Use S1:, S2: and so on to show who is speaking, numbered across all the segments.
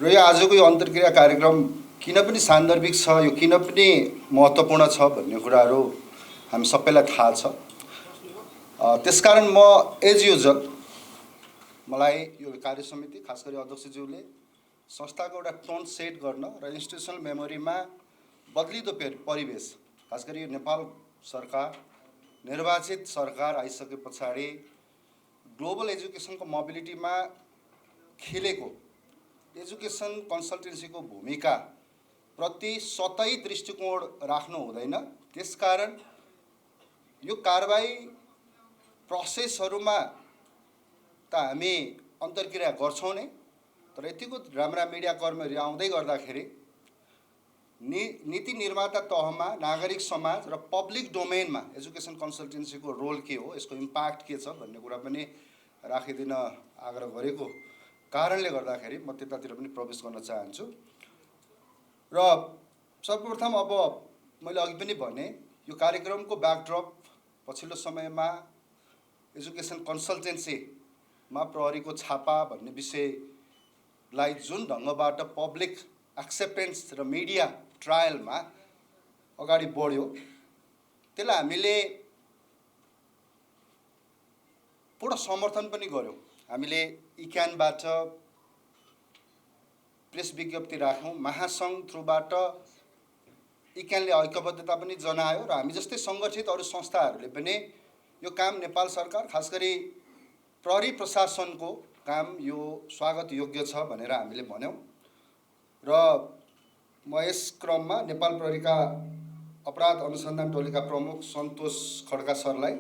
S1: र यो आजको यो अन्तर्क्रिया कार्यक्रम किन पनि सान्दर्भिक छ, यो किन पनि महत्त्वपूर्ण छ भन्ने कुराहरू हामी सबैलाई थाहा छ। त्यसकारण म एज युजल मलाई यो कार्य समिति खास गरी अध्यक्षज्यूले संस्थाको एउटा टोन सेट गर्न र इन्स्टिट्युसनल मेमोरीमा बदलिदो परिवेश, खास गरी यो नेपाल सरकार निर्वाचित सरकार आइसके पछाडि ग्लोबल एजुकेसनको मोबिलिटीमा खेलेको एजुकेसन कन्सल्टेन्सीको भूमिका प्रति सतही दृष्टिकोण राख्नु हुँदैन। त्यसकारण यो कारबाही प्रोसेसहरुमा त हामी अन्तर्क्रिया गर्छौं नै, तर यतिको राम्रा मिडिया कर्मीहरू आउँदै गर्दाखेरि नीति निर्माता तहमा नागरिक समाज र पब्लिक डोमेनमा एजुकेसन कन्सल्टेन्सीको रोल के हो, यसको इम्प्याक्ट के छ भन्ने कुरा पनि राखिदिन आग्रह गरेको कारणले गर्दाखेरि म त्यतातिर पनि प्रवेश गर्न चाहन्छु। र सर्वप्रथम अब मैले अघि पनि भने यो कार्यक्रमको ब्याकड्रप पछिल्लो समयमा एजुकेसन कन्सल्टेन्सीमा प्रहरीको छापा भन्ने विषयलाई जुन ढङ्गबाट पब्लिक एक्सेप्टेन्स र मिडिया ट्रायलमा अगाडि बढ्यो, त्यसलाई हामीले पूर्ण समर्थन पनि गर्यौं। हामीले इक्यानबाट प्रेस विज्ञप्ति राख्यौं, महासङ्घ थ्रुबाट इक्यानले ऐक्यबद्धता पनि जनायो र हामी जस्तै सङ्गठित अरू संस्थाहरूले पनि यो काम नेपाल सरकार खास गरी प्रहरी प्रशासनको काम यो स्वागत योग्य छ भनेर हामीले भन्यौं। र म यस क्रममा नेपाल प्रहरीका अपराध अनुसन्धान टोलीका प्रमुख सन्तोष खड्का सरलाई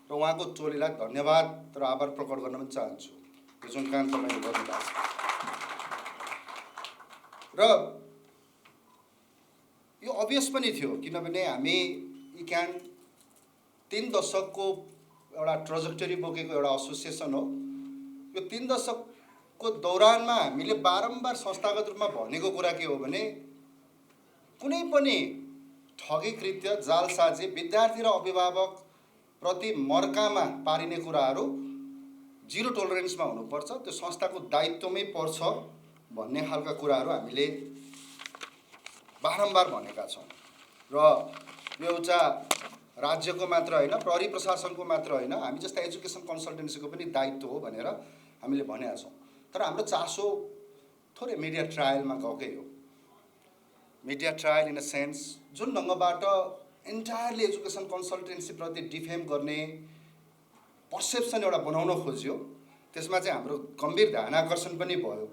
S1: र उहाँको टोलीलाई धन्यवाद र आभार प्रकट गर्न पनि चाहन्छु, यो जुन काम तपाईले गर्नुभएको छ। र यो अभियस पनि थियो, किनभने हामी इक्यान 3 दशकको एउटा ट्रेजेक्टरी बोकेको एउटा एसोसिएसन हो। यो 3 दशकको दौरानमा हामीले बारम्बार संस्थागत रूपमा भनेको कुरा के हो भने कुनै पनि ठगी कृत्य, जालसाजी, विद्यार्थी र अभिभावक प्रति मर्कामा पारिने कुराहरू जिरो टोलरेन्समा हुनुपर्छ, त्यो संस्थाको दायित्वमै पर्छ भन्ने खालका कुराहरू हामीले बारम्बार भनेका छौँ। र यो एउटा राज्यको मात्र होइन, प्रहरी प्रशासनको मात्र होइन, हामी जस्ता एजुकेसन कन्सल्टेन्सीको पनि दायित्व हो भनेर हामीले भनेका छौँ। तर हाम्रो चासो थोरै मिडिया ट्रायलमा गएकै हो। Media trial in a sense जुन ढङ्गबाट इन्टायरली एजुकेसन कन्सल्टेन्सी प्रति डिफेम गर्ने पर्सेप्सन एउटा बनाउन खोज्यो, त्यसमा चाहिँ हाम्रो गम्भीर ध्यान आकर्षण पनि भयो।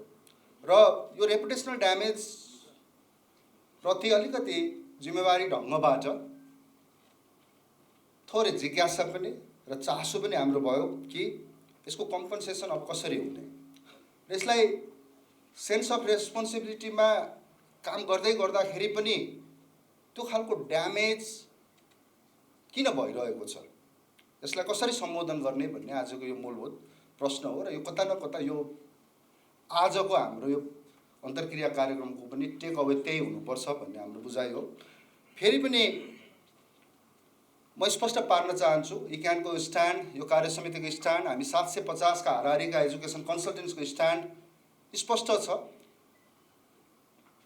S1: र यो रेपुटेसनल ड्यामेज प्रति अलिकति जिम्मेवारी ढङ्गबाट थोरै जिज्ञासा पनि र चासो पनि हाम्रो भयो कि यसको कम्पन्सेसन अब कसरी हुने, र यसलाई सेन्स अफ रेस्पोन्सिबिलिटीमा काम गर्दै गर्दाखेरि पनि त्यो खालको ड्यामेज किन भइरहेको छ, यसलाई कसरी सम्बोधन गर्ने भन्ने आजको यो मूलभूत प्रश्न हो। र यो कता न कता यो आजको हाम्रो यो अन्तर्क्रिया कार्यक्रमको पनि टेक अवे त्यही हुनुपर्छ भन्ने हाम्रो बुझाइ हो। फेरि पनि म स्पष्ट पार्न चाहन्छु, इक्यानको स्ट्यान्ड, यो कार्य समितिको स्ट्यान्ड, हामी 750 का हाराहारीका एजुकेसन कन्सल्टेन्सीको स्ट्यान्ड स्पष्ट छ।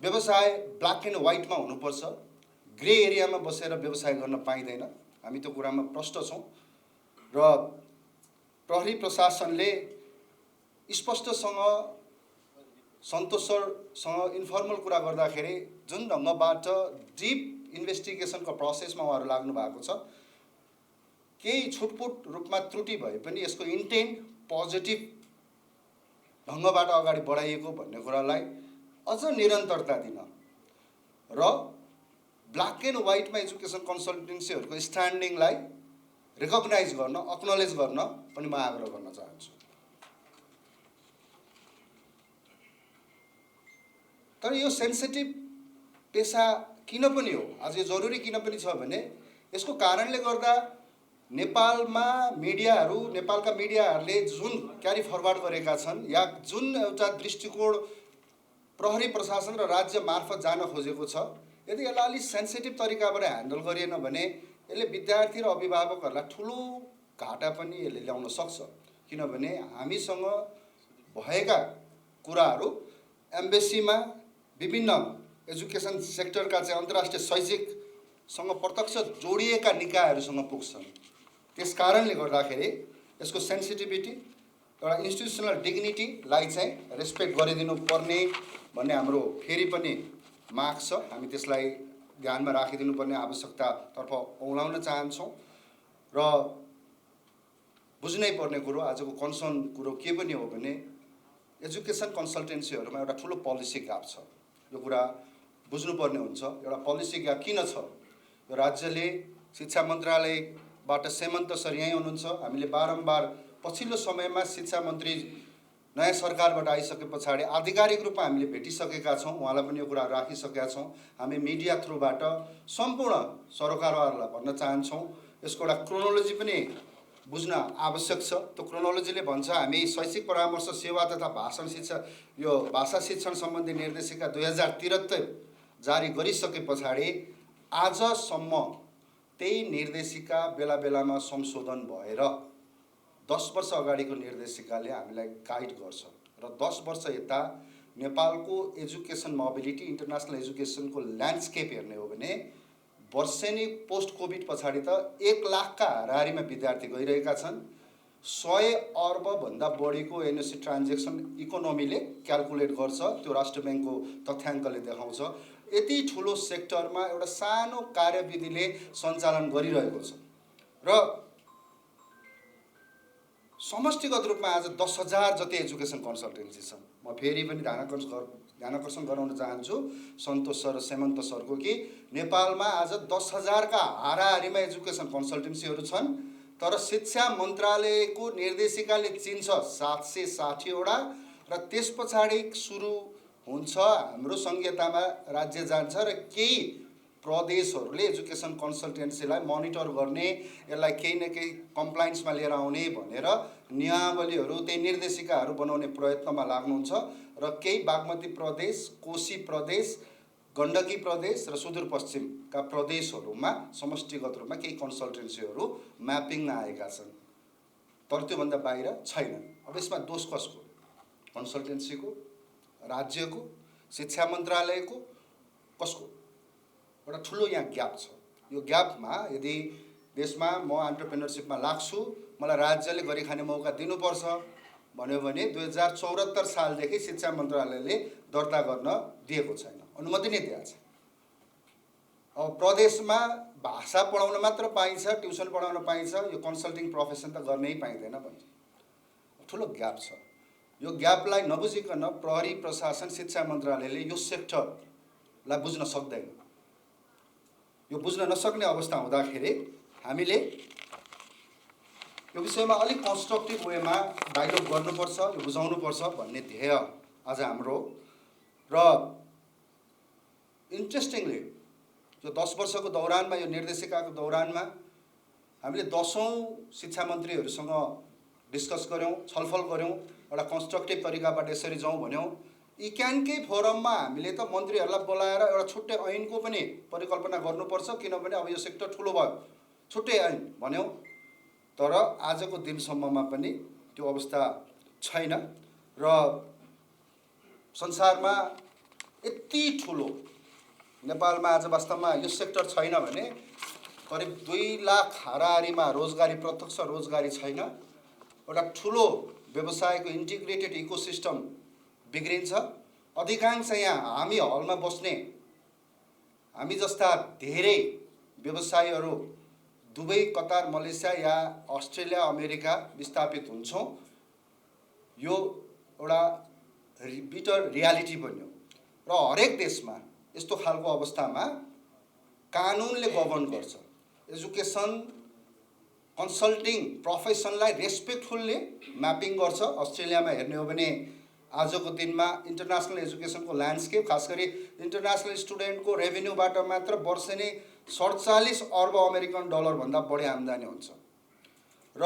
S1: व्यवसाय ब्ल्याक एन्ड व्हाइटमा हुनुपर्छ, ग्रे एरियामा बसेर व्यवसाय गर्न पाइँदैन, हामी त्यो कुरामा प्रष्ट छौँ। र प्रहरी प्रशासनले स्पष्टसँग सन्तोष सरसँग इन्फर्मल कुरा गर्दाखेरि जुन ढङ्गबाट डिप इन्भेस्टिगेसनको प्रोसेसमा उहाँहरू लाग्नु भएको छ, केही छुटपुट रूपमा त्रुटि भए पनि यसको इन्टेन्ट पोजिटिभ ढङ्गबाट अगाडि बढाइएको भन्ने कुरालाई अझ निरन्तरता दिन र ब्ल्याक एन्ड व्हाइटमा एजुकेसन कन्सल्टेन्सीहरूको स्ट्यान्डिङलाई रिकग्नाइज गर्न, एक्नोलेज गर्न पनि म आग्रह गर्न चाहन्छु। तर यो सेन्सिटिभ पेसा किन पनि हो, आज यो जरुरी किन पनि छ भने यसको कारणले गर्दा नेपालमा मिडियाहरू, नेपालका मिडियाहरूले जुन क्यारी फरवर्ड गरेका छन् या जुन एउटा दृष्टिकोण प्रहरी प्रशासन र राज्य मार्फत जान खोजेको छ, यदि यसलाई अलिक सेन्सिटिभ तरिकाबाट ह्यान्डल गरिएन भने यसले विद्यार्थी र अभिभावकहरूलाई ठुलो घाटा पनि यसले ल्याउन सक्छ। किनभने हामीसँग भएका कुराहरू एम्बेसीमा विभिन्न एजुकेसन सेक्टरका चाहिँ अन्तर्राष्ट्रिय शैक्षिकसँग प्रत्यक्ष जोडिएका निकायहरूसँग पुग्छन्। त्यस कारणले गर्दाखेरि यसको सेन्सिटिभिटी एउटा इन्स्टिट्युसनल डिग्निटीलाई चाहिँ रेस्पेक्ट गरिदिनु पर्ने भन्ने हाम्रो फेरि पनि माग छ। हामी त्यसलाई ध्यानमा राखिदिनु पर्ने आवश्यकतातर्फ औँलाउन चाहन्छौँ र बुझ्नै पर्ने कुरो आजको कन्सर्न कुरो के पनि हो भने एजुकेसन कन्सल्टेन्सीहरूमा एउटा ठुलो पोलिसी ग्याप छ। यो कुरा बुझ्नुपर्ने हुन्छ। एउटा पोलिसी ग्याप किन छ? यो राज्यले शिक्षा मन्त्रालयबाट सेमन्त सर यहीँ हुनुहुन्छ। हामीले बारम्बार पछिल्लो समयमा शिक्षा मन्त्री नयाँ सरकारबाट आइसके पछाडि आधिकारिक रूपमा हामीले भेटिसकेका छौँ। उहाँलाई पनि यो कुरा राखिसकेका छौँ। हामी मिडिया थ्रुबाट सम्पूर्ण सरकारवालालाई भन्न चाहन्छौँ यसको एउटा क्रोनोलोजी पनि बुझ्न आवश्यक छ। त्यो क्रोनोलोजीले भन्छ हामी शैक्षिक परामर्श सेवा तथा भाषा शिक्षण सम्बन्धी निर्देशिका 2073 जारी गरिसके पछाडि आजसम्म त्यही निर्देशिका बेला बेलामा संशोधन भएर 10 वर्ष अगाडिको निर्देशिकाले हामीलाई गाइड गर्छ र 10 वर्ष यता नेपालको एजुकेसन मोबिलिटी इन्टरनेसनल एजुकेसनको ल्यान्डस्केप हेर्ने हो भने वर्षेनी पोस्ट कोभिड पछाडि त 1 लाखका हाराहारीमा विद्यार्थी गइरहेका छन्। 100 अर्बभन्दा बढीको एनओसी ट्रान्जेक्सन इकोनोमीले क्याल्कुलेट गर्छ। त्यो राष्ट्र ब्याङ्कको तथ्याङ्कले देखाउँछ। यति ठुलो सेक्टरमा एउटा सानो कार्यविधिले सञ्चालन गरिरहेको छ र समष्टिगत रूपमा आज 10,000 जति एजुकेसन कन्सल्टेन्सी छन्। म फेरि पनि ध्यानाकर्षण गराउन चाहन्छु सन्तोष सर र सेमन्त सरको कि नेपालमा आज 10,000 का हाराहारीमा एजुकेसन कन्सल्टेन्सीहरू छन्। तर शिक्षा मन्त्रालयको निर्देशिकाले चिन्छ 760 वटा र त्यस पछाडि सुरु हुन्छ हाम्रो संहितामा राज्य जान्छ र केही प्रदेशहरूले एजुकेसन कन्सल्टेन्सीलाई मोनिटर गर्ने यसलाई केही न केही कम्प्लायन्समा लिएर आउने भनेर नियमावलीहरू त्यही निर्देशिकाहरू बनाउने प्रयत्नमा लाग्नुहुन्छ र केही बागमती प्रदेश, कोशी प्रदेश, गण्डकी प्रदेश र सुदूरपश्चिमका प्रदेशहरूमा समष्टिगत रूपमा केही कन्सल्टेन्सीहरू म्यापिङमा आएका छन्। तर त्योभन्दा बाहिर छैनन्। अब यसमा दोष कसको? कन्सल्टेन्सीको, राज्यको, शिक्षा मन्त्रालयको, कसको? एउटा ठुलो यहाँ ग्याप छ। यो ग्यापमा यदि देशमा म एन्टरप्रेन्योरसिपमा लाग्छु, मलाई राज्यले गरी खाने मौका दिनुपर्छ भन्यो भने 2074 सालदेखि शिक्षा मन्त्रालयले दर्ता गर्न दिएको छैन, अनुमति नै दिएको छ। अब प्रदेशमा भाषा पढाउन मात्र पाइन्छ, ट्युसन पढाउन पाइन्छ, यो कन्सल्टिङ प्रोफेसन त गर्नै पाइँदैन भन्छ। ठुलो ग्याप छ। यो ग्यापलाई नबुझिकन प्रहरी प्रशासन शिक्षा मन्त्रालयले यो सेक्टरलाई बुझ्न सक्दैन। यो बुझ्न नसक्ने अवस्था हुँदाखेरि हामीले यो विषयमा अलिक कन्स्ट्रक्टिभ वेमा डायलग गर्नुपर्छ, यो बुझाउनुपर्छ भन्ने ध्येय आज हाम्रो। र इन्ट्रेस्टिङली यो 10 वर्षको दौरानमा, यो निर्देशिकाको दौरानमा हामीले 10औं शिक्षा मन्त्रीहरूसँग डिस्कस गऱ्यौँ, छलफल गऱ्यौँ, एउटा कन्स्ट्रक्टिभ तरिकाबाट यसरी जाउँ भन्यौँ। इक्यानकै फोरममा हामीले त मन्त्रीहरूलाई बोलाएर एउटा छुट्टै ऐनको पनि परिकल्पना गर्नुपर्छ, किनभने अब यो सेक्टर ठुलो भयो, छुट्टै ऐन भन्यौँ। तर आजको दिनसम्ममा पनि त्यो अवस्था छैन र संसारमा यति ठुलो नेपालमा आज वास्तवमा यो सेक्टर छैन भने करिब 2 लाख हाराहारीमा रोजगारी, प्रत्यक्ष रोजगारी छैन। एउटा ठुलो व्यवसायको इन्टिग्रेटेड इकोसिस्टम बिग्रिन्छ। अधिकांश यहाँ हामी हलमा बस्ने हामी जस्ता धेरै व्यवसायीहरू दुबई, कतार, मलेसिया या अस्ट्रेलिया, अमेरिका विस्थापित हुन्छौँ। यो एउटा बिटर रियालिटी बन्यो र हरेक देशमा यस्तो खालको अवस्थामा कानुनले गभर्न गर्छ। एजुकेसन कन्सल्टिङ प्रोफेसनलाई रेस्पेक्टफुल्ली म्यापिङ गर्छ। अस्ट्रेलियामा हेर्ने हो भने आजको दिनमा इन्टरनेसनल एजुकेसनको ल्यान्डस्केप, खास गरी इन्टरनेसनल स्टुडेन्टको रेभेन्यूबाट मात्र वर्षेनी 47 अर्ब अमेरिकन डलर भन्दा बढी आम्दानी हुन्छ। र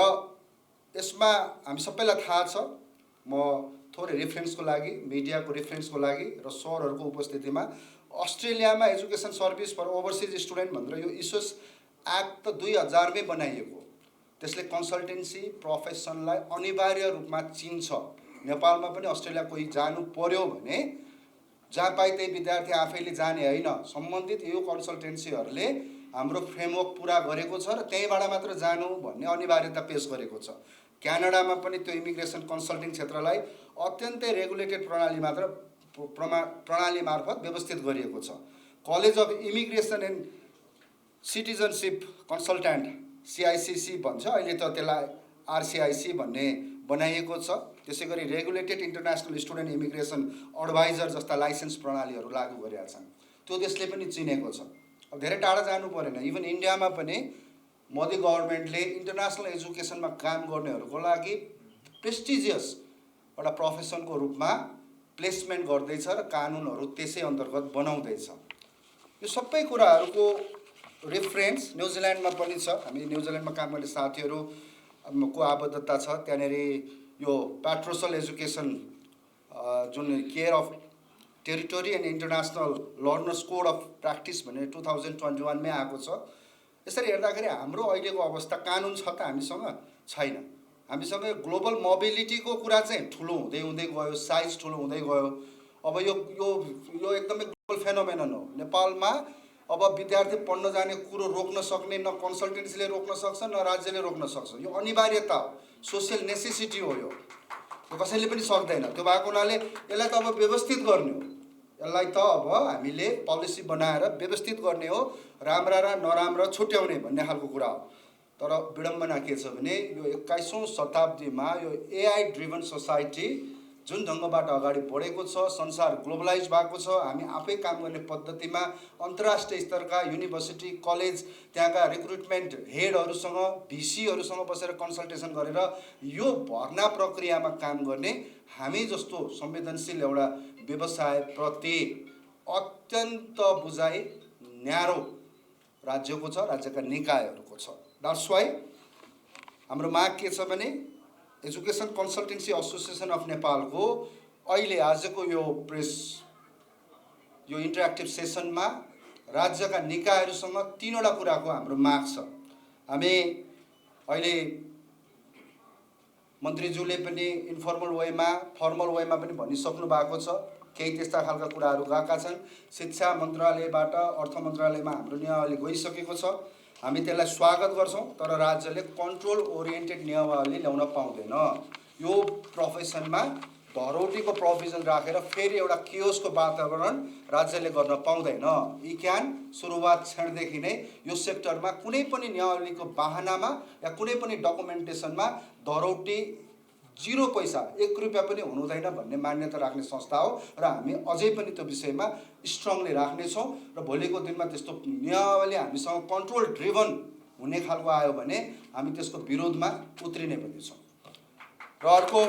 S1: यसमा हामी सबैलाई थाहा छ, म थोरै रेफरेन्सको लागि, मिडियाको रेफरेन्सको लागि र सरहरूको उपस्थितिमा अस्ट्रेलियामा education service for overseas student भनेर यो इस्युस एक्ट त 2000 मै बनाइएको। त्यसले कन्सल्टेन्सी प्रोफेसनलाई अनिवार्य रूपमा चिन्छ। नेपालमा पनि अस्ट्रेलिया कोही जानु पर्यो भने जहाँ पाए त्यही विद्यार्थी आफैले जाने होइन, सम्बन्धित यो कन्सल्टेन्सीहरूले हाम्रो फ्रेमवर्क पुरा गरेको छ र त्यहीँबाट मात्र जानु भन्ने अनिवार्यता पेश गरेको छ। क्यानाडामा पनि त्यो इमिग्रेसन कन्सल्टिङ क्षेत्रलाई अत्यन्तै रेगुलेटेड प्रणाली मार्फत व्यवस्थित गरिएको छ। College of immigration and citizenship consultant CICC भन्छ, अहिले त त्यसलाई RCIC भन्ने बनाइएको छ। त्यसै गरी regulated international student immigration adviser जस्ता लाइसेन्स प्रणालीहरू लागू गरेका छन्। त्यो देशले पनि चिनेको छ। अब धेरै टाढा जानु परेन, इभन इन्डियामा पनि मोदी गभर्मेन्टले इन्टरनेसनल एजुकेसनमा काम गर्नेहरूको लागि प्रेस्टिजियस एउटा प्रोफेसनको रूपमा प्लेसमेन्ट गर्दैछ र कानुनहरू त्यसै अन्तर्गत बनाउँदैछ। यो सबै कुराहरूको रेफरेन्स न्युजिल्यान्डमा पनि छ। हामी न्युजिल्यान्डमा काम गर्ने साथीहरू को आबद्धता छ। त्यहाँनिर यो प्याट्रोसल एजुकेसन जुन care of territory and international learners code of practice भन्ने 2021 मै आएको छ। यसरी हेर्दाखेरि हाम्रो अहिलेको अवस्था कानुन छ त हामीसँग छैन। हामीसँग ग्लोबल मोबिलिटीको कुरा चाहिँ ठुलो हुँदै हुँदै गयो, साइज ठुलो हुँदै गयो। अब यो यो यो एकदमै ग्लोबल फेनोमेनन हो। नेपालमा अब विद्यार्थी पढ्न जाने कुरो रोक्न सक्ने न कन्सल्टेन्सीले रोक्न सक्छ न राज्यले रोक्न सक्छ। यो अनिवार्यता हो, सोसियल नेसेसिटी हो। यो कसैले पनि सक्दैन। त्यो भएको हुनाले यसलाई त अब व्यवस्थित गर्ने हो। यसलाई त अब हामीले पोलिसी बनाएर व्यवस्थित गर्ने हो, राम्रा र नराम्रा छुट्याउने भन्ने खालको कुरा हो। तर विडम्बना के छ भने यो 21औं शताब्दीमा यो AI ड्रिभन सोसाइटी जुन ढङ्गबाट अगाडि बढेको छ, संसार ग्लोबलाइज भएको छ। हामी आफै काम गर्ने पद्धतिमा अन्तर्राष्ट्रिय स्तरका युनिभर्सिटी कलेज त्यहाँका रिक्रुटमेन्ट हेडहरूसँग VCहरूसँग बसेर कन्सल्टेसन गरेर यो भर्ना प्रक्रियामा काम गर्ने हामी जस्तो संवेदनशील एउटा व्यवसायप्रति अत्यन्त बुझाइ न्यारो राज्यको छ, राज्यका निकायहरूको छ। द्याट्स वाइ हाम्रो माग के छ भने एजुकेसन कन्सल्टेन्सी एसोसिएसन अफ नेपालको अहिले आजको यो प्रेस यो इन्टरेक्टिभ सेसनमा राज्यका निकायहरूसँग 3वटा कुराको हाम्रो माग छ। हामी अहिले मन्त्रीज्यूले पनि इन्फर्मल वेमा फर्मल वेमा पनि भनिसक्नु भएको छ। केही त्यस्ता खालका कुराहरू गएका छन्। शिक्षा मन्त्रालयबाट अर्थ मन्त्रालयमा हाम्रो नियमावली गइसकेको छ। हामी त्यसलाई स्वागत गर्छौँ, तर राज्यले कन्ट्रोल ओरिएन्टेड नियमावली ल्याउन पाउँदैन। यो प्रोफेसनमा धरौटीको प्रोभिजन राखेर फेरि एउटा कियोसको वातावरण राज्यले गर्न पाउँदैन। यी क्यान सुरुवात क्षणदेखि नै यो सेक्टरमा कुनै पनि नियमावलीको बाहनामा या कुनै पनि डकुमेन्टेसनमा धरौटी 0 पैसा 1 रुपियाँ पनि हुनुहुँदैन भन्ने मान्यता राख्ने संस्था हो र हामी अझै पनि त्यो विषयमा स्ट्रङली राख्नेछौँ र भोलिको दिनमा त्यस्तो नियमावली हामीसँग कन्ट्रोल ड्रिभन हुने खालको आयो भने हामी त्यसको विरोधमा उत्रिने पनि छौँ। र अर्को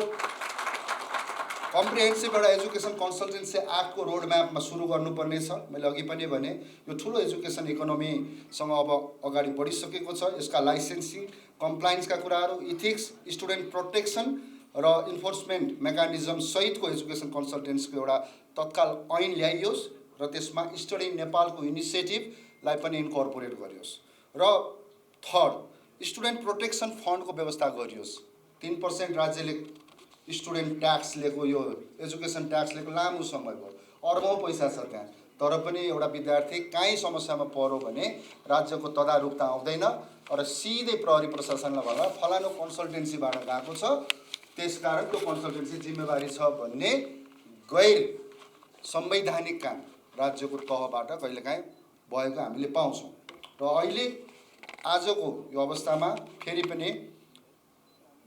S1: कम्प्रिहेन्सिभ एउटा एजुकेसन कन्सल्टेन्सी एक्टको रोड म्यापमा सुरु गर्नुपर्ने छ। मैले अघि पनि भने यो ठुलो एजुकेसन इकोनोमीसँग अब अगाडि बढिसकेको छ। यसका लाइसेन्सिङ कम्प्लायन्सका कुराहरू, इथिक्स, स्टुडेन्ट प्रोटेक्सन र इन्फोर्समेन्ट मेकानिजम सहितको एजुकेसन कन्सल्टेन्सीको एउटा तत्काल ऐन ल्याइयोस् र त्यसमा स्टडी नेपालको इनिसिएटिभलाई पनि इन्कर्पोरेट गरियोस्। र थर्ड, स्टुडेन्ट प्रोटेक्सन फन्डको व्यवस्था गरियोस्। 3% राज्यले स्टुडेन्ट ट्याक्स लिएको, यो एजुकेसन ट्याक्स लिएको लामो समय भयो, अर्बौं पैसा छ त्यहाँ। तर पनि एउटा विद्यार्थी काहीँ समस्यामा पर्यो भने राज्यको तदारुकता आउँदैन र सिधै प्रहरी प्रशासनलाई भन्दा फलानु कन्सल्टेन्सीबाट गएको छ, त्यसकारण त्यो कन्सल्टेन्सी जिम्मेवारी छ भन्ने गैर संवैधानिक काम राज्यको तहबाट कहिलेकाहीँ भएको हामीले पाउँछौँ। र अहिले आजको यो अवस्थामा फेरि पनि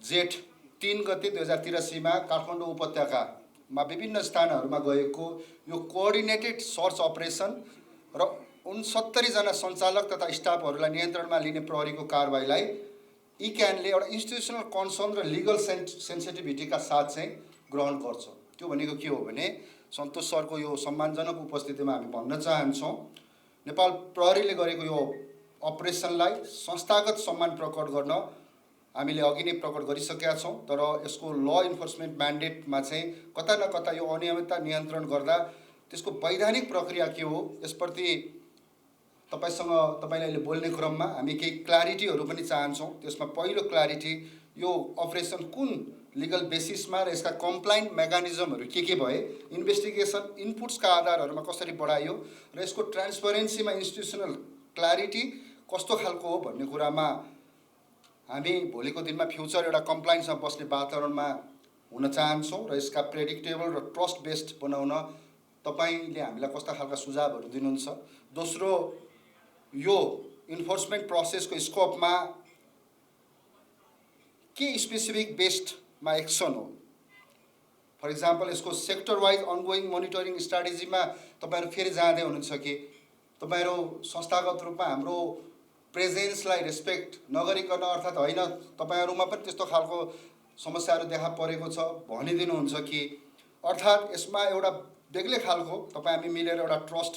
S1: जेठ 3 गते 2083 मा काठमाडौँ उपत्यकामा विभिन्न स्थानहरूमा गएको यो कोअर्डिनेटेड सर्च अपरेसन र 69 जना सञ्चालक तथा स्टाफहरूलाई नियन्त्रणमा लिने प्रहरीको कारबाहीलाई इक्यानले एउटा इन्स्टिट्युसनल कन्सर्न र लिगल सेन्सिटिभिटीका साथ चाहिँ ग्रहण गर्छ। त्यो भनेको के हो भने सन्तोष सरको यो सम्मानजनक उपस्थितिमा हामी भन्न चाहन्छौँ, नेपाल प्रहरीले गरेको यो अपरेसनलाई संस्थागत सम्मान प्रकट गर्न हामीले अघि नै प्रकट गरिसकेका छौँ। तर यसको ल इन्फोर्समेन्ट म्यान्डेटमा चाहिँ कता न कता यो अनियमितता नियन्त्रण गर्दा त्यसको वैधानिक प्रक्रिया के हो यसप्रति तपाईँले अहिले बोल्ने क्रममा हामी केही क्ल्यारिटीहरू पनि चाहन्छौँ। त्यसमा पहिलो क्ल्यारिटी, यो अपरेसन कुन लिगल बेसिसमा र यसका कम्प्लाइन्ट मेकानिजमहरू के भए, इन्भेस्टिगेसन इनपुट्सका आधारहरूमा कसरी बढाइयो र यसको ट्रान्सपरेन्सीमा इन्स्टिट्युसनल क्ल्यारिटी कस्तो खालको हो भन्ने कुरामा हामी भोलिको दिनमा फ्युचर एउटा कम्प्लाइन्समा बस्ने वातावरणमा हुन चाहन्छौँ र यसका प्रेडिक्टेबल र ट्रस्ट बेस्ड बनाउन तपाईँले हामीलाई कस्ता खालका सुझावहरू दिनुहुन्छ। दोस्रो, यो इन्फोर्समेन्ट प्रोसेसको स्कोपमा के स्पेसिफिक बेस्डमा एक्सन हो? फर इक्जाम्पल यसको सेक्टर वाइज अनगोइङ मोनिटरिङ स्ट्राटेजीमा तपाईँहरू फेरि जाँदै हुनुहुन्छ कि तपाईँहरू संस्थागत रूपमा हाम्रो प्रेजेन्सलाई रेस्पेक्ट नगरिकन, अर्थात् होइन तपाईँहरूमा पनि त्यस्तो खालको समस्याहरू देखा परेको छ भनिदिनुहुन्छ कि, अर्थात् यसमा एउटा बेग्लै खालको तपाईँ हामी मिलेर एउटा ट्रस्ट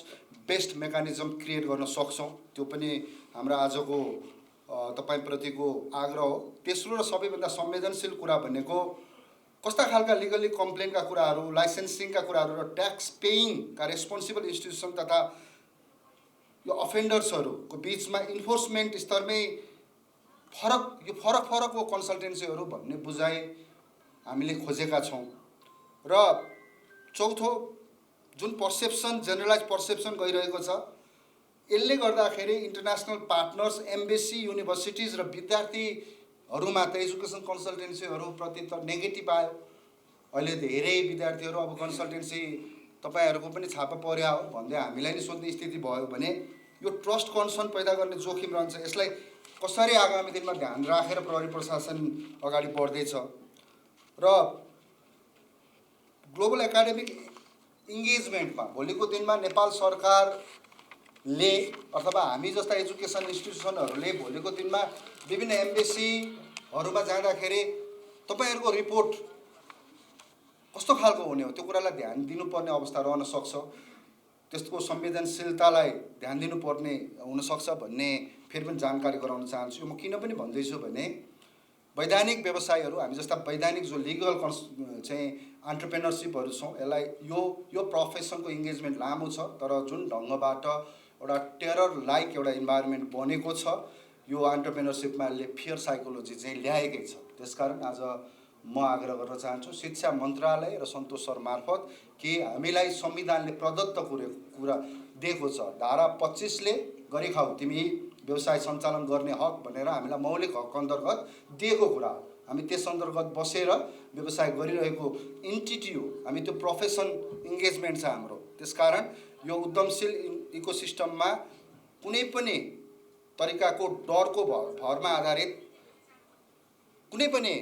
S1: बेस्ड मेकानिजम क्रिएट गर्न सक्छौँ। त्यो पनि हाम्रो आजको तपाईँप्रतिको आग्रह हो। तेस्रो र सबैभन्दा संवेदनशील कुरा भनेको कस्ता खालका लिगली कम्प्लेनका कुराहरू, लाइसेन्सिङका कुराहरू र ट्याक्स पेइङका रेस्पोन्सिबल इन्स्टिट्युसन तथा यो अफेन्डर्सहरूको बिचमा इन्फोर्समेन्ट स्तरमै यो फरक कन्सल्टेन्सीहरू भन्ने बुझाइ हामीले खोजेका छौँ। र चौथो, जुन पर्सेप्सन, जेनरलाइज पर्सेप्सन गइरहेको छ, यसले गर्दाखेरि इन्टरनेसनल पार्टनर्स, एम्बेसी, युनिभर्सिटिज र विद्यार्थीहरूमा त एजुकेसन कन्सल्टेन्सीहरूप्रति त नेगेटिभ आयो। अहिले धेरै विद्यार्थीहरू अब कन्सल्टेन्सी तपाईँहरूको पनि छापा पर्या हो भन्दै हामीलाई नै सोध्ने स्थिति भयो भने यो ट्रस्ट कन्सर्न पैदा गर्ने जोखिम रहन्छ। यसलाई कसरी आगामी दिनमा ध्यान राखेर प्रहरी प्रशासन अगाडि बढ्दैछ? र ग्लोबल एकाडेमिक इङ्गेजमेन्टमा भोलिको दिनमा नेपाल सरकारले अथवा हामी जस्ता एजुकेसन इन्स्टिट्युसनहरूले भोलिको दिनमा विभिन्न एम्बेसीहरूमा जाँदाखेरि तपाईँहरूको रिपोर्ट कस्तो खालको हुने हो त्यो कुरालाई ध्यान दिनुपर्ने अवस्था रहन सक्छ। त्यसको संवेदनशीलतालाई ध्यान दिनुपर्ने हुनसक्छ भन्ने फेरि पनि जानकारी गराउन चाहन्छु। म किन पनि भन्दैछु भने वैधानिक व्यवसायहरू, हामी जस्ता वैधानिक जो लिगल चाहिँ एन्टरप्रेनरसिपहरू छौँ, यसलाई यो प्रोफेसनको इङ्गेजमेन्ट लामो छ, तर जुन ढङ्गबाट एउटा टेरर लाइक एउटा इन्भाइरोमेन्ट बनेको छ, यो एन्टरप्रेनरसिपमा यसले फियर साइकोलोजी चाहिँ ल्याएकै छ। त्यसकारण आज म आग्रह गर्न चाहन्छु शिक्षा मन्त्रालय र सन्तोष सर मार्फत कि हामीलाई संविधानले प्रदत्त कुरा दिएको छ, धारा 25ले गरिखाऊ तिमी व्यवसाय सञ्चालन गर्ने हक भनेर हामीलाई मौलिक हक अन्तर्गत दिएको कुरा हो। हामी त्यस अन्तर्गत बसेर व्यवसाय गरिरहेको इन्टिटी हो, हामी त्यो प्रोफेसन इङ्गेजमेन्ट छ हाम्रो। त्यसकारण यो उद्यमशील इकोसिस्टममा कुनै पनि तरिकाको डरको भरमा आधारित कुनै पनि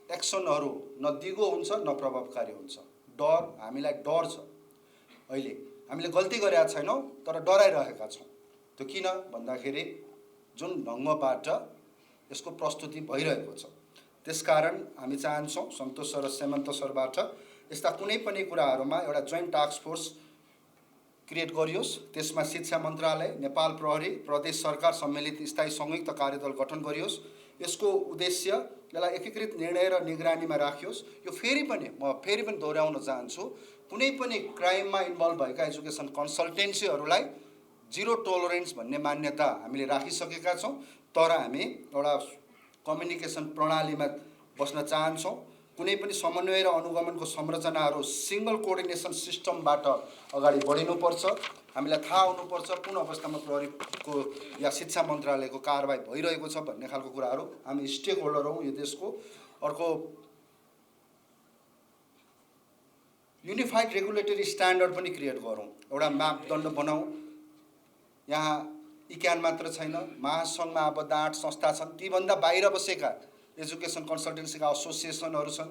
S1: एक्सनहरू न दिगो हुन्छ न प्रभावकारी हुन्छ। डर, हामीलाई डर छ। अहिले हामीले गल्ती गरेका छैनौँ तर डराइरहेका छौँ। त्यो किन भन्दाखेरि जुन ढङ्गबाट यसको प्रस्तुति भइरहेको छ। त्यसकारण हामी चाहन्छौँ सन्तोष सर र सेमन्त सरबाट यस्ता कुनै पनि कुराहरूमा एउटा जोइन्ट टास्क फोर्स क्रिएट गरियोस्। त्यसमा शिक्षा मन्त्रालय, नेपाल प्रहरी, प्रदेश सरकार सम्मिलित स्थायी संयुक्त कार्यदल गठन गरियोस्। यसको उद्देश्य यसलाई एकीकृत निर्णय र निगरानीमा राखियोस्। यो फेरि पनि दोहोऱ्याउन चाहन्छु, कुनै पनि क्राइममा इन्भल्भ भएका एजुकेसन कन्सल्टेन्सीहरूलाई जिरो टोलरेन्स भन्ने मान्यता हामीले राखिसकेका छौँ, तर हामी एउटा कम्युनिकेसन प्रणालीमा बस्न चाहन्छौँ। कुनै पनि समन्वय र अनुगमनको संरचनाहरू सिङ्गल कोअर्डिनेसन सिस्टमबाट अगाडि बढिनुपर्छ। हामीलाई थाहा हुनुपर्छ कुन अवस्थामा प्रहरीको या शिक्षा मन्त्रालयको कारबाही भइरहेको छ भन्ने खालको कुराहरू। हामी स्टेक होल्डर हौँ यो देशको। अर्को, युनिफाइड रेगुलेटरी स्ट्यान्डर्ड पनि क्रिएट गरौँ, एउटा मापदण्ड बनाऊँ। यहाँ इक्यान मात्र छैन, महासङ्घमा आबद्ध 8 संस्था छन्, तीभन्दा बाहिर बसेका एजुकेसन कन्सल्टेन्सीका एसोसिएसनहरू छन्।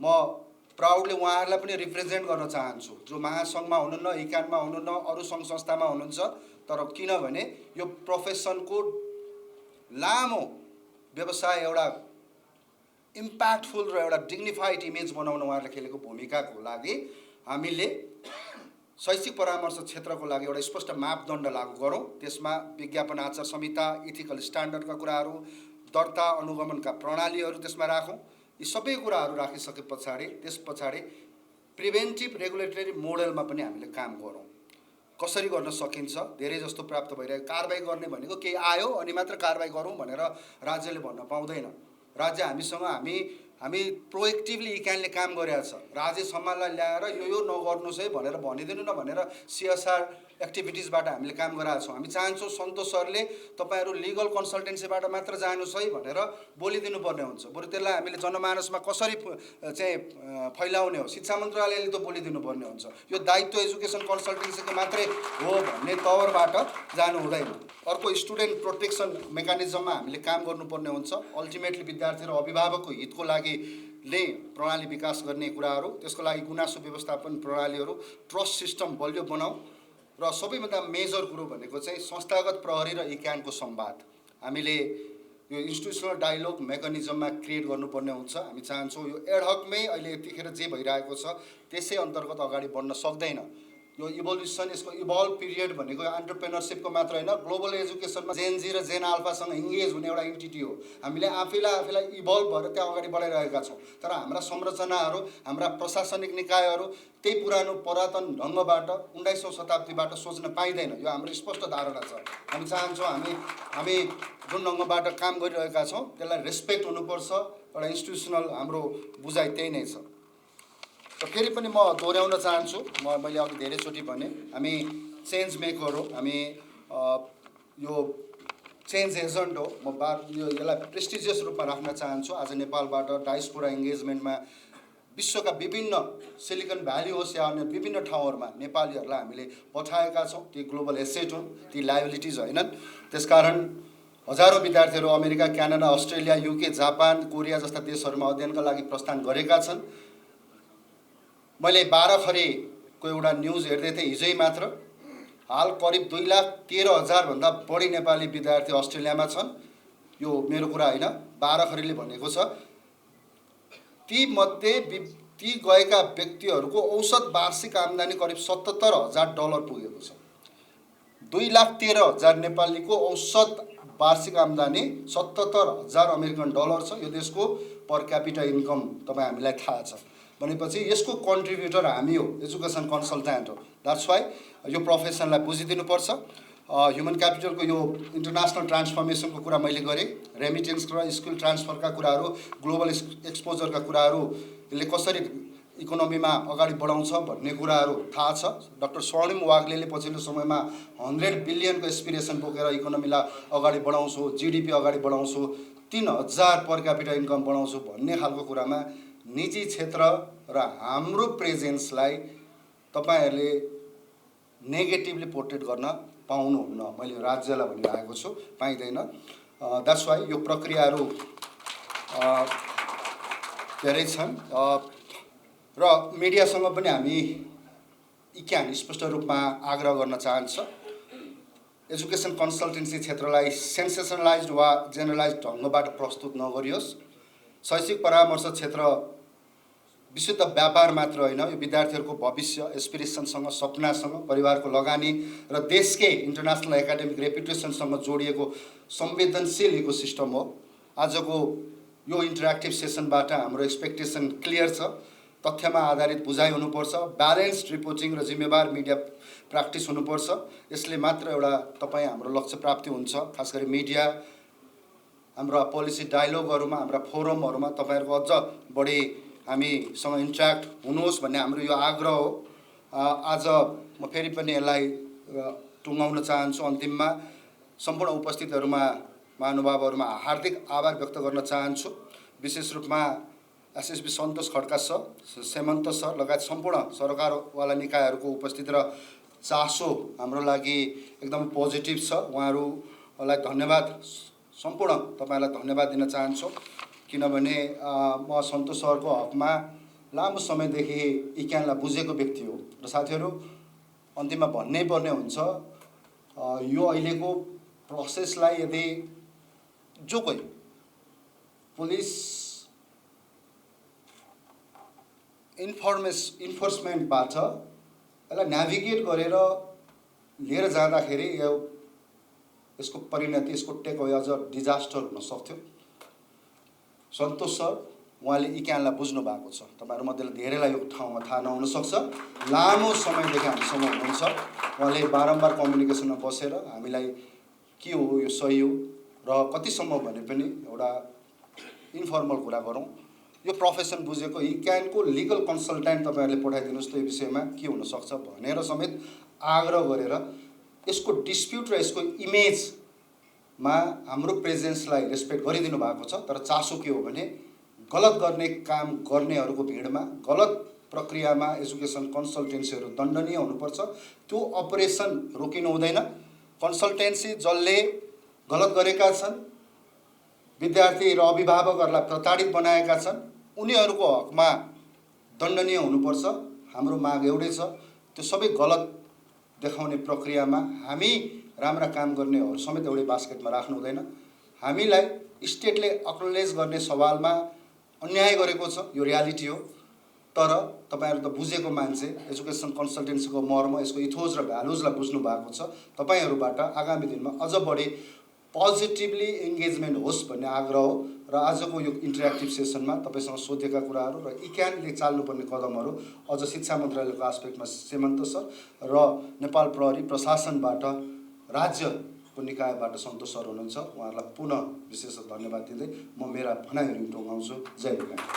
S1: म प्राउडली उहाँहरूलाई पनि रिप्रेजेन्ट गर्न चाहन्छु, जो महासङ्घमा हुनुहुन्न, इक्यानमा हुनुहुन्न, अरू सङ्घ संस्थामा हुनुहुन्छ, तर किनभने यो प्रोफेसनको लामो व्यवसाय एउटा इम्प्याक्टफुल र एउटा डिग्निफाइड इमेज बनाउन उहाँहरूले खेलेको भूमिकाको लागि हामीले शैक्षिक परामर्श क्षेत्रको लागि एउटा स्पष्ट मापदण्ड लागू गरौँ। त्यसमा विज्ञापन आचार संहिता, इथिकल स्ट्यान्डर्डका कुराहरू, दर्ता अनुगमनका प्रणालीहरू त्यसमा राखौँ। यी सबै कुराहरू राखिसके पछाडि त्यस पछाडि प्रिभेन्टिभ रेगुलेटरी मोडलमा पनि हामीले काम गरौँ। कसरी गर्न सकिन्छ, धेरै जस्तो प्राप्त भइरहेको कारबाही गर्ने भनेको केही आयो अनि मात्र कारबाही गरौँ भनेर राज्यले भन्न पाउँदैन। राज्य हामी हामी प्रोएक्टिभली इक्यानले काम गरेका छ। राजेश हमाललाई ल्याएर यो नगर्नुहोस् है भनेर भनिदिनु न भनेर CSR एक्टिभिटिजबाट हामीले काम गराएको छौँ। हामी चाहन्छौँ सन्तोष सरले तपाईँहरू लिगल कन्सल्टेन्सीबाट मात्र जानुहोस् है भनेर बोलिदिनु पर्ने हुन्छ। बरु त्यसलाई हामीले जनमानसमा कसरी चाहिँ फैलाउने हो, शिक्षा मन्त्रालयले त बोलिदिनु पर्ने हुन्छ। यो दायित्व एजुकेसन कन्सल्टेन्सीको मात्रै हो भन्ने तवरबाट जानु हुँदैन। अर्को स्टुडेन्ट प्रोटेक्सन मेकानिजममा हामीले काम गर्नुपर्ने हुन्छ। अल्टिमेटली विद्यार्थी र अभिभावकको हितको लागि ले प्रणाली विकास गर्ने कुराहरू, त्यसको लागि गुनासो व्यवस्थापन प्रणालीहरू, ट्रस्ट सिस्टम बलियो बनाऊ र सबैभन्दा मेजर कुरो भनेको चाहिँ संस्थागत प्रहरी र इक्यानको संवाद। हामीले यो इन्स्टिट्युसनल डायलोग मेकानिजममा क्रिएट गर्नुपर्ने हुन्छ। हामी चाहन्छौँ यो एडहकमै अहिले यतिखेर जे भइरहेको छ त्यसै अन्तर्गत अगाडि बढ्न सक्दैन। यो इभोल्युसन, यसको इभल्भ पिरियड भनेको एन्टरप्रेनरसिपको मात्र होइन, ग्लोबल एजुकेसनमा जेनजी र जेन अल्फासँग इङ्गेज हुने एउटा एन्टिटी हो। हामीले आफैलाई इभल्भ भएर त्यहाँ अगाडि बढाइरहेका छौँ। तर हाम्रा संरचनाहरू, हाम्रा प्रशासनिक निकायहरू त्यही पुरानो पुरातन ढङ्गबाट 19औँ शताब्दीबाट सोच्न पाइँदैन। यो हाम्रो स्पष्ट धारणा छ। हामी चाहन्छौँ हामी जुन ढङ्गबाट काम गरिरहेका छौँ त्यसलाई रेस्पेक्ट हुनुपर्छ। एउटा इन्स्टिट्युसनल हाम्रो बुझाइ त्यही नै छ। र फेरि पनि म दोहोऱ्याउन चाहन्छु, मैले अघि धेरैचोटि भने हामी चेन्ज मेकर हो, हामी यो चेन्ज एजेन्ट हो। म यसलाई प्रेस्टिजियस रूपमा राख्न चाहन्छु। आज नेपालबाट डायस्पोरा इङ्गेजमेन्टमा विश्वका विभिन्न सिलिकन भ्याली होस् या अन्य विभिन्न ठाउँहरूमा नेपालीहरूलाई हामीले पठाएका छौँ। ती ग्लोबल एसेट हुन्, ती लायबिलिटिज होइनन्। त्यसकारण हजारौँ विद्यार्थीहरू America, Canada, Australia, UK, Japan, Korea जस्ता देशहरूमा अध्ययनका लागि प्रस्थान गरेका छन्। मैले 12खरीको एउटा न्युज हेर्दै थिएँ हिजै मात्र। हाल करिब 2,13,000 भन्दा बढी नेपाली विद्यार्थी अस्ट्रेलियामा छन्। यो मेरो कुरा होइन, 12खरीले भनेको छ। ती गएका व्यक्तिहरूको औसत वार्षिक आम्दानी करिब $77,000 पुगेको छ। 2,13,000 नेपालीको औसत वार्षिक आम्दानी $77,000 अमेरिकन डलर छ। यो देशको पर क्यापिटा इन्कम तपाईँ हामीलाई थाहा छ। भनेपछि यसको कन्ट्रिब्युटर हामी हो, एजुकेसन कन्सल्टेन्ट हो। द्याट्स वाइ यो प्रोफेसनलाई बुझिदिनुपर्छ। ह्युमन क्यापिटलको यो इन्टरनेसनल ट्रान्सफर्मेसनको कुरा मैले गरेँ। रेमिटेन्स र स्किल ट्रान्सफरका कुराहरू, ग्लोबल एक्सपोजरका कुराहरू, यसले कसरी इकोनोमीमा अगाडि बढाउँछ भन्ने कुराहरू थाहा छ। डाक्टर स्वर्णिम वाग्लेले पछिल्लो समयमा 100 बिलियनको एस्पिरेसन बोकेर इकोनोमीलाई अगाडि बढाउँछु, GDP अगाडि बढाउँछु, 3,000 पर क्यापिटा इन्कम बढाउँछु भन्ने खालको कुरामा निजी क्षेत्र र हाम्रो प्रेजेन्सलाई तपाईहरूले नेगेटिभली पोर्ट्रेट गर्न पाउनुहुन्न। मैले राज्यलाई भनिरहेको छु, पाइँदैन। द्याट्स वाइ यो प्रक्रियाहरू धेरै छन्। र मिडियासँग पनि हामी इक्यान स्पष्ट रूपमा आग्रह गर्न चाहन्छ। एजुकेसन कन्सल्टेन्सी क्षेत्रलाई सेन्सेसनलाइज्ड वा जेनरलाइज्ड ढङ्गबाट प्रस्तुत नगरियोस्। शैक्षिक परामर्श क्षेत्र विशुद्ध व्यापार मात्र होइन, यो विद्यार्थीहरूको भविष्य, एस्पिरेसनसँग, सपनासँग, परिवारको लगानी र देशकै इन्टरनेसनल एकाडेमिक रेपुटेसनसँग जोडिएको संवेदनशील इकोसिस्टम हो। आजको यो इन्टरेक्टिभ सेसनबाट हाम्रो एक्सपेक्टेसन क्लियर छ। तथ्यमा आधारित बुझाइ हुनुपर्छ, ब्यालेन्स्ड रिपोर्टिङ र जिम्मेवार मिडिया प्र्याक्टिस हुनुपर्छ। यसले मात्र एउटा तपाईँ हाम्रो लक्ष्य प्राप्ति हुन्छ। खास गरी मिडिया, हाम्रा पोलिसी डायलोगहरूमा, हाम्रा फोरमहरूमा तपाईँहरूको अझ बढी हामीसँग इन्ट्र्याक्ट हुनुहोस् भन्ने हाम्रो यो आग्रह हो। आज म फेरि पनि यसलाई टुङ्गाउन चाहन्छु। अन्तिममा सम्पूर्ण उपस्थितहरूमा, महानुभावहरूमा हार्दिक आभार व्यक्त गर्न चाहन्छु। विशेष रूपमा SSB सन्तोष खड्का सर, सेमन्त सर लगायत सम्पूर्ण सरकारवाला निकायहरूको उपस्थिति र चासो हाम्रो लागि एकदम पोजिटिभ छ। उहाँहरूलाई धन्यवाद, सम्पूर्ण तपाईँलाई धन्यवाद दिन चाहन्छु। किनभने म सन्तोष सरको हकमा लामो समयदेखि इक्यानलाई बुझेको व्यक्ति हो। र साथीहरू, अन्तिममा भन्नै पर्ने हुन्छ, यो अहिलेको प्रोसेसलाई यदि जो कोही पुलिस इन्फोर्समेन्टबाट यसलाई नेभिगेट गरेर लिएर जाँदाखेरि यसको परिणति, यसको टेक अवे अझ डिजास्टर हुन सक्थ्यो। सन्तोष सर, उहाँले इक्यानलाई बुझ्नु भएको छ। तपाईँहरूमध्येले धेरैलाई यो ठाउँमा थाहा नहुन सक्छ। लामो समयदेखि हामीसँग हुनुहुन्छ। उहाँले बारम्बार कम्युनिकेसनमा बसेर हामीलाई के हो यो सही हो र कतिसम्म भने पनि एउटा इन्फर्मल कुरा गरौँ, यो प्रोफेसन बुझेको इक्यानको लिगल कन्सल्टेन्ट तपाईँहरूले पठाइदिनुहोस् त यो विषयमा के हुनसक्छ भनेर समेत आग्रह गरेर यसको डिस्प्युट र यसको इमेजमा हाम्रो प्रेजेन्सलाई रेस्पेक्ट गरिदिनु भएको छ। तर चासो के हो भने गलत गर्ने काम गर्नेहरूको भिडमा गलत प्रक्रियामा एजुकेसन कन्सल्टेन्सीहरू दण्डनीय हुनुपर्छ। त्यो अपरेसन रोकिनु हुँदैन। कन्सल्टेन्सी जसले गलत गरेका छन्, विद्यार्थी र अभिभावकहरूलाई प्रताडित बनाएका छन्, उनीहरूको हकमा दण्डनीय हुनुपर्छ। हाम्रो माग एउटै छ, त्यो सबै गलत देखाउने प्रक्रियामा हामी राम्रा काम गर्नेहरू समेत एउटै बास्केटमा राख्नु हुँदैन। हामीलाई स्टेटले एक्नोलेज गर्ने सवालमा अन्याय गरेको छ, यो रियालिटी हो। तर तपाईहरु त बुझेको मान्छे, एजुकेसन कन्सल्टेन्सीको मर्म, यसको इथोज र भ्यालुजलाई बुझ्नु भएको छ। तपाईहरुबाट आगामी दिनमा अझ बढी पोजिटिभली एंगेजमेन्ट होस् भन्ने आग्रह हो। र आजको यो इन्टरेक्टिभ सेसनमा तपाईसँग सोधेका कुराहरू र इक्यानले चाल्नुपर्ने कदमहरू अझ शिक्षा मन्त्रालयको एस्पेक्टमा सेमन्त सर र नेपाल प्रहरी प्रशासनबाट राज्यको निकायबाट सन्तोष सर हुनुहुन्छ। उहाँहरूलाई पुनः विशेष धन्यवाद दिँदै म मेरा भनाइहरू टोकाउँछु। जय नेपाल।